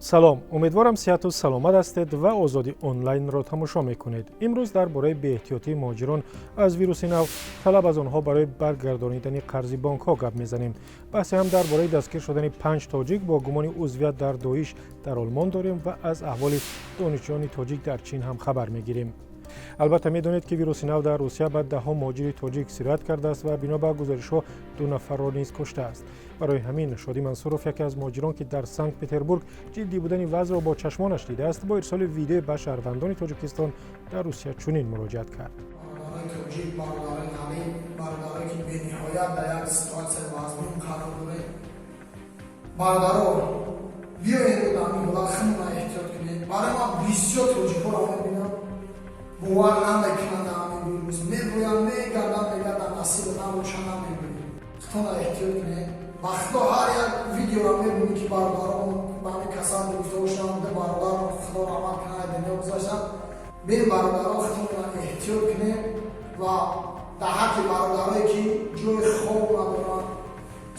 Салом, умедворам, сиҳату саломат ҳастед ва Озодӣ Онлайнро тамошо мекунед. Имрӯз дар бораи беэҳтиётии муҳоҷирон аз вируси нав, талаб аз онҳо барои баргардонидани қарзи бонкҳо гап мезанем. Баҳсе ҳам дар бораи дастгир шудани панҷ тоҷик бо гумони узвият дар Доиш дар Олмон дорем ва аз аҳволи донишҷӯёни тоҷик дар Чин ҳам хабар мегирем. Албатта, медонед, ки вируси нав дар Русия ба даҳҳо муҳоҷири тоҷик сироят кардааст ва бино ба гузоришҳо ду нафарро низ куштааст. Барои ҳамин Шодӣ Мансуров, яке аз муҳоҷирон, ки дар Санкт Петербург ҷиддӣ будани вазъро бо чашмонаш дидааст, бо ирсоли видео ба шаҳрвандони Тоҷикистон дар Русия чунин муроҷиат кард. Бародарои тоҷик, бародарои ғариб, бародарое ки бениҳоят дар як ситуатсияи вазнин қарор доред, бародаро, биёед дар ҳамин ҳолат худмона эҳтиёт кунед. Барои ман бисёр тоҷикҳоро мебинам, бовар намекунанд дар ҳамин вирус, мегӯянд, мегарданд, мегарданд, насиб набоша, намебинем. Худтона эҳтиёт кунед. Ба Худо, ҳар як видеоро мебинӣ, ки бародарон ба ҳамин касал гирифтор шуданд, бародарон, Худо раҳмат кунад, дунё гузаштанд. Бин, бародаро, худтона эҳтиёт кунед ва дар ҳаққи бародарое ки ҷои хоб надоранд,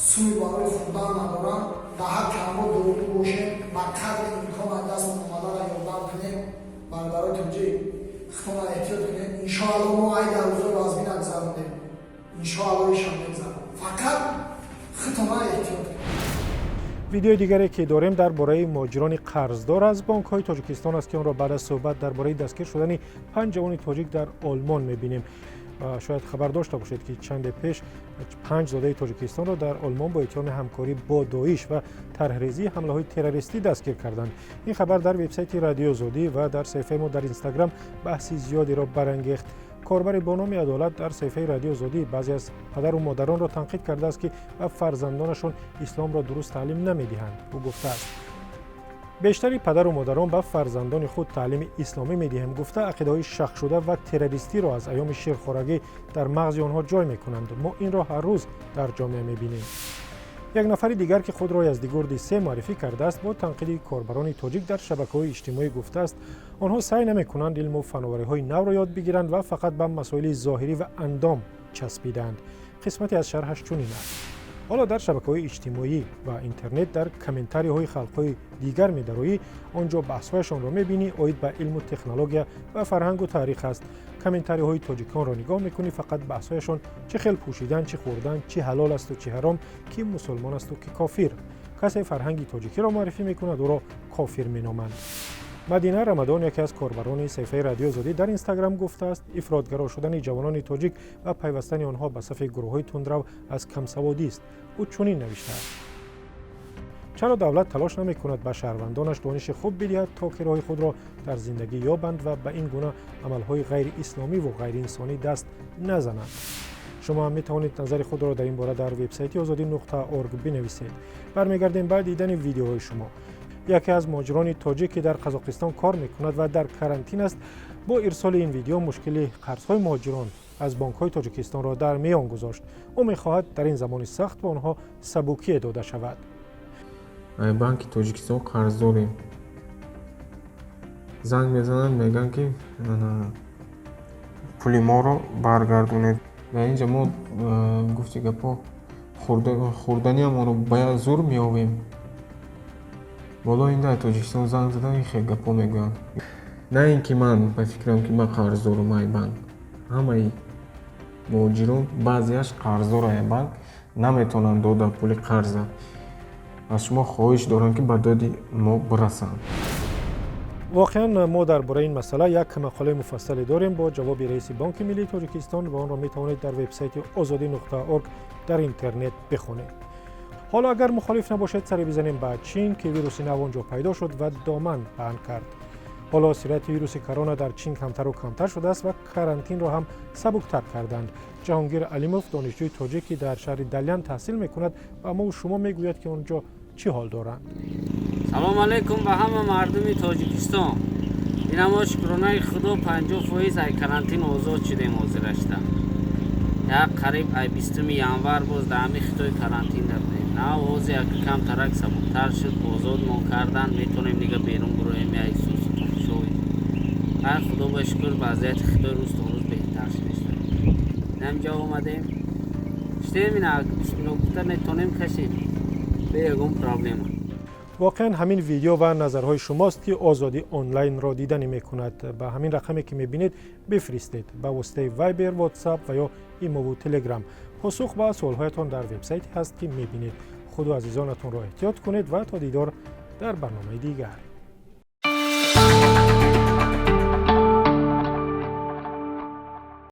суми барои хӯрдан надоранд, дар ҳаққи ҳамо дуогӯ бошем, ба қадри имкон аз дастмон омадара ёрдам кунем. Бародарои тоҷик, худтона эҳтиёт кунед. Иншоалло, мо ай дар рӯзои вазмина гузарондем, иншоалло, ишам мегузарад, фақат худтона эҳтиёт кунед. Видеои дигаре, ки дорем, дар бораи муҳоҷирони қарздор аз бонкҳои Тоҷикистон аст, ки онро баъд аз суҳбат дар бораи дастгир шудани панҷ ҷавони тоҷик дар Олмон мебинем. Шояд хабар дошта бошед, ки чанде пеш панҷ зодаи Тоҷикистонро дар Олмон бо иттиҳоми ҳамкорӣ бо Доиш ва тарҳрезии ҳамлаҳои террористӣ дастгир карданд. Ин хабар дар вебсайти Радиои Озодӣ ва дар саҳифаи мо дар Инстаграм баҳси зиёдеро барангехт. Корбари бо номи Адолат дар саҳифаи Радиои Озодӣ баъзе аз падару модаронро танқид кардааст, ки ба фарзандонашон исломро дуруст таълим намедиҳанд. Ӯ гуфтааст: «Бештари падару модарон ба фарзандони худ таълими исломӣ медиҳем гуфта, ақидаҳои шахшуда ва террористиро аз айёми ширхорагӣ дар мағзи онҳо ҷой мекунанд. Мо инро ҳар рӯз дар ҷомеа мебинем». Як нафари дигар, ки худро Яздигурди се муаррифӣ кардааст, бо танқиди корбарони тоҷик дар шабакаҳои иҷтимоӣ гуфтааст, онҳо саъй намекунанд илму фановариҳои навро ёд бигиранд ва фақат ба масоили зоҳирӣ ва андом часпидаанд. Қисмате аз шарҳаш чунин аст: «Ҳоло дар шабакаҳои иҷтимоӣ ва интернет дар комментариҳои халқҳои дигар медароӣ, он ҷо баҳсҳояшонро мебинӣ, оид ба илму технология ва фарҳангу таърих аст. Комментариҳои тоҷиконро нигоҳ мекунӣ, фақат баҳсҳояшон чӣ хел пӯшидан, чӣ хӯрдан, чӣ ҳалол асту чӣ ҳаром, кӣ мусулмон асту кӣ кофир. Касе фарҳанги тоҷикиро муаррифӣ мекунад, ӯро кофир меноманд». Мадина Рамадон, яке аз корбарони саҳифаи Радиои Озодӣ дар Инстаграм, гуфтааст, ифротгаро шудани ҷавонони тоҷик ва пайвастани онҳо ба сафи гурӯҳҳои тундрав аз камсаводист. Ӯ чунин навиштааст: «Чаро давлат талош намекунад ба шаҳрвандонаш дониши хуб бидиҳад, то ки роҳи худро дар зиндагӣ ёбанд ва ба ин гуна амалҳои ғайриисломиву ғайриинсонӣ даст назананд?» Шумо ҳам метавонед назари худро дар ин бора дар вебсайти озодӣ.орг бинависед. Бармегардем ба дидани видеоҳои шумо. Яке аз муҳоҷирони тоҷик, ки дар Қазоқистон кор мекунад ва дар карантин аст, бо ирсоли ин видео мушкили қарзҳои муҳоҷирон аз бонкҳои Тоҷикистонро дар миён гузошт. Ӯ мехоҳад, дар ин замони сахт ба онҳо сабукие дода шавад. Банки Тоҷикистон қарздорем. Занг мезананд, мегӯянд, ки пули моро баргардонед. Дар инҷа мо, гуфти гапҳо, хӯрданиамонро ба зур меёбем. Болои ин дар Тоҷикистон занг задан, ин хел гапҳо мегӯянд. На ин ки ман ба фикрам, ки ман қарздорам ай банк, ҳамаи муҳоҷирон баъзеаш қарздор ай банк, наметавонанд дода пули қарза. Аз шумо хоҳиш дорам, ки ба доди мо бирасанд. Воқеан, мо дар бораи ин масъала як мақолаи муфассале дорем бо ҷавоби раиси Бонки миллии Тоҷикистон ва онро метавонед дар вебсайти озодӣ.орг дар интернет бихонед. Ҳоло, агар мухолиф набошед, саре бизанем ба Чин, ки вируси нав он ҷо пайдо шуд ва доман паҳн кард. Ҳоло сирояти вируси корона дар Чин камтару камтар шудааст ва карантинро ҳам сабуктар карданд. Ҷаҳонгир Алимов, донишҷӯи тоҷик, ки дар шаҳри Далян таҳсил мекунад, ба мову шумо мегӯяд, ки он ҷо чӣ ҳол доранд. Салом алейкум ба ҳама мардуми Тоҷикистон. Ина мо, шукронаи Худо, 50% ай карантин озод шудем. Ҳозирашта як қариб ай 20-уми январ боз дар ҳами Хитой карантин будем. На, ҳозир як камтарак сабуктар шуд, озодмон кардан, метавонем дига берун буроем, як сусу тамошои. Ай, Худо ба шукр, вазъияти Хитой рӯз то рӯз беҳтар шудааст. Инамҷо омадем, штем, ина бисмилло гуфта метавонем кашем бе ягон проблема. Воқеан, ҳамин видео ва назарҳои шумост, ки Озодӣ Онлайнро диданӣ мекунад. Ба ҳамин рақаме, ки мебинед, бифиристед ба воситаи Вайбер, Ватсап ва ё Имову Телеграм. Посух ба суолҳоятон дар вебсайте ҳаст, ки мебинед. Худу азизонатонро эҳтиёт кунед ва то дидор дар барномаи дигар.